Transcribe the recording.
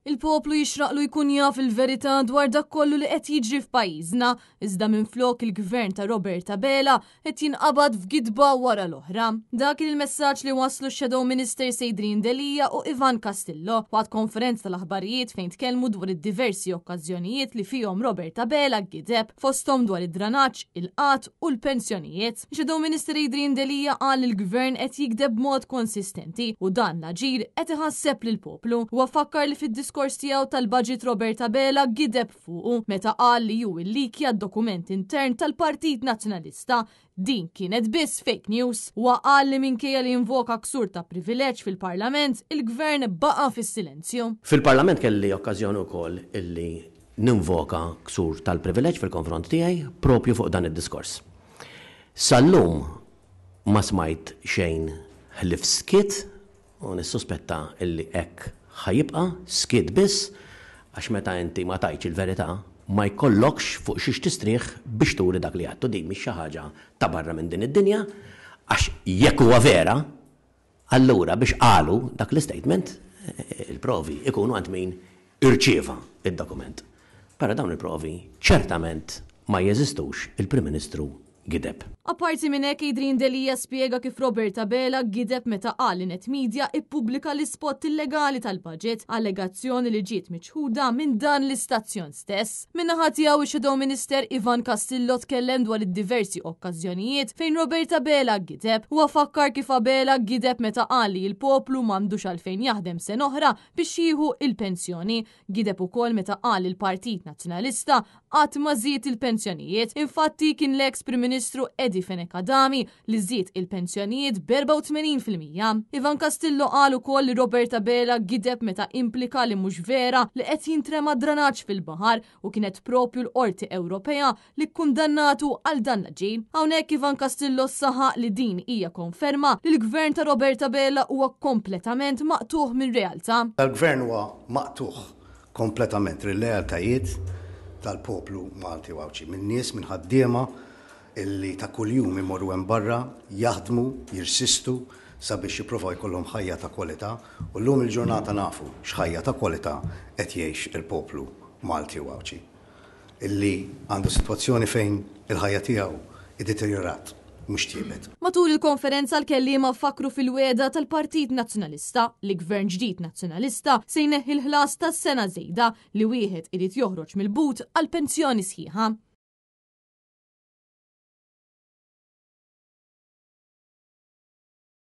Il-poplu jixraqlu jkun jaf il-verità dwar dak kollu li qed jiġri f'pajjiżna, iżda minflok il-Gvern ta' Robert Abela qed jinqabad f'gidba wara l-oħra. Dak kien il-messaġġ li wasslu x-Shadow Ministers Adrian Delia u Ivan Castillo waqt konferenza tal-aħbarijiet fejn tkellmu dwar id-diversi okkażjonijiet li fihom Robert Abela gideb, fosthom dwar id-dranaġġ, il-qgħad u l-pensjonijiet. Shadow Minister Adrian Delia qal li l-Gvern qed jigdeb b'mod konsistenti u dan l-aġir qed iħasseb lill-poplu. Huwa fakkar li fid-diskors tiegħu tal-Budget Robert Abela gideb fuqu meta qal li hu illikja d-dokument intern tal-Partit Nazzjonalista. Din kienet biss fake news. Huwa qal li minkejja li invoka ksur ta' privileġġ fil-Parlament, il-Gvern baqa' fis-silenzju. Fil-Parlament kelli okkażjoni wkoll illi ninvoka ksur tal-privileġġ fil-konfront tiegħi proprju fuq dan id-diskors. Sal-lum ma smajt xejn ħlief skiet u nissuspetta illi hekk ħa jibqa', skiet biss, għax meta inti ma tgħidx il-verità ma jkollokx fuq xiex tistrieħ biex turi dak li għedt u din mhix xi ħaġa ta' barra minn din id-dinja għax jekk huwa vera, Allura biex qalu dak l-istatement, il-provi ikunu għand min irċieva d-dokument. Però dawn il-provi ċertament ma jeżistux, il-Prim Ministru gideb. Apparti minn hekk, Adrian Delia spjega kif Robert Abela gideb meta qal li Net Media ippubblika l-ispot illegali tal-budget, allegazzjoni li ġiet miċħuda minn dan l-istazzjon stess. Min-naħa tiegħu ix-Shadow Minister Ivan Castillo tkellem dwar id-diversi okkażjonijiet fejn Robert Abela gideb. Huwa fakkar kif Abela gideb meta qal li l-poplu m'għandux għalfejn jaħdem sena oħra biex jieħu il-pensjoni. Gideb ukoll meta qal li l-Partit Nazzjonalista qatt ma żied il-pensjonijiet. Infatti kien l-eks Prim Ministru Eddie Fenech Adami li żied il-pensjonijiet b'84%. Ivan Castillo qal ukoll li Robert Abela gideb meta implika li mhux vera li qed jintrema dranaġġ fil-baħar u kienet propju l-Qorti Ewropea li kkundannatu għal dan l-aġir. Hawnhekk Ivan Castillo saħaq li din hija konferma li l-Gvern ta' Robert Abela huwa kompletament maqtugħ mir-realtà. Dal-Gvern huwa maqtugħ kompletament rir-realtajiet tal-poplu Malti u Għawdxi, minn nies, minn ħaddiema illi ta' kuljum imorru hemm barra, jaħdmu, jirsistu sabiex jipprovaw jkollhom ħajja ta' kwalità u llum il-ġurnata nafu x'ħajja ta' kwalità qed jgħix il-poplu Malti u Għawdxi illi għandu sitwazzjoni fejn il-ħajja tiegħu iddeterjorat mhux tjiebet. Matul il-konferenza l-kelliema fakkru fil-wegħda tal-Partit Nazzjonalista li Gvern ġdid Nazzjonalista se jneħħi l-ħlas tas-sena żejda li wieħed irid joħroġ mill-but għal pensjoni sħiħa.